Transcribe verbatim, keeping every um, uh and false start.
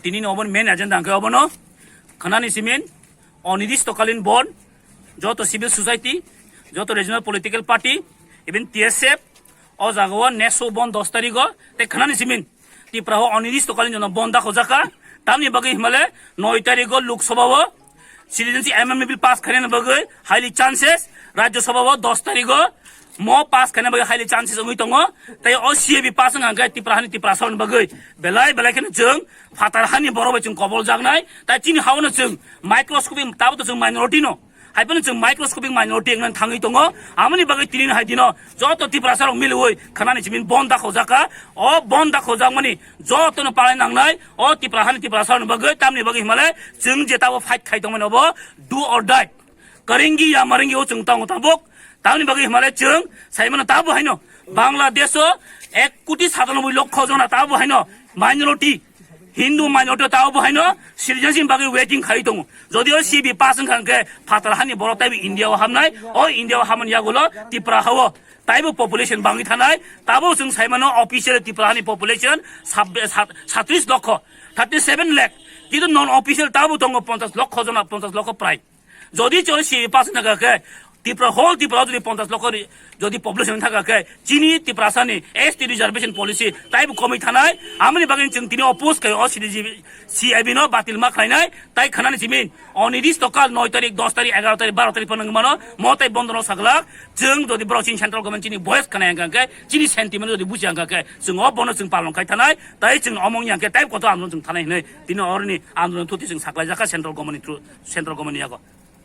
Tini ni oboni main agenda hwnkhe obono khwnani simin onirishtokalin bond, joto civil society, joto regional political party, even T S F, o jaga o next o bond dos tarikh o, tei khwnani simin Tripura o onirishtokalin jono bond dakhojak kha. Tamni bagwi himale noi tarikh o Lok Sabha o citizenship amendment bill pass khainani bagwi highly chances, Rajya Sabha o dos tarikh o mo pass khaina bagwi highly chances wngwi tongo. Tei o C A B pass wngkha hwnkhe Tripura hani Tiprasa rokni bagwi belai belai kheno chwng phatar hani borok bai chwng kobol jaknai. Tai chini ha-o no chwng microscopic, tabuk to chwng minority no, hai phano chwng microscopic minority wngna thangwi tongo. Amoni bagwi tini hai dino joto Tiprasa rok miliwi khwnani simin bond dakhojak kha. O bond dakhojakmani jotono palai nangnai o Tripura hani Tiprasa rokni bagwi, tamni bagwi himale chwng je tabo fight khai tongmani obo do or die. Karingi ya maringi o chwng tongo tabuk. Tamni bagwi himale chwng saimano tabo haino Bangladesh o ek koti satanoboi lokho jona tabo haino minority, Hindu minority tabo haino citizenship bagwi waiting khai tongo. Jodi o C B pass wngkha hwnkhe phatar hani borok taibo India o hamnai, o India o hamani yagulo Tripura ha-o taibo population bangwi thanai. Tabo chwng saimano official Tripura hani population sab-, sat-, satris lokho, thirty seven lakh, kintu non official tabo tongo ponchas lokho jona, ponchas lokho prai. Jodi chwng C A B pass wngkha khe, Tripura, whole Tripura jodi ponchas lokho ri-, jodi population thangkha khe, chini Tiprasani S T reservation policy taibo komwi thanai. Amoni bagwi chwng tini oppose khai o C D G B, C A B no batil ma khlainai. Tai khwnani simin onirishto kal noi tarikh, dos tarikh, egaro tarikh, baro tarikh phano wngmano, mo tai bondo no saglak. Chwng jodi borok chini central government chini voice khna hwnkha khe, chini sentiment jodi buji hwnkha khe, chwng o bono chwng palon khai thanai. Tai chwng omong yang khe tai koto andolon chwng thanai hinwi tini oroni andolon thuti chwng saklai jakha central government ni through, central government ni yago.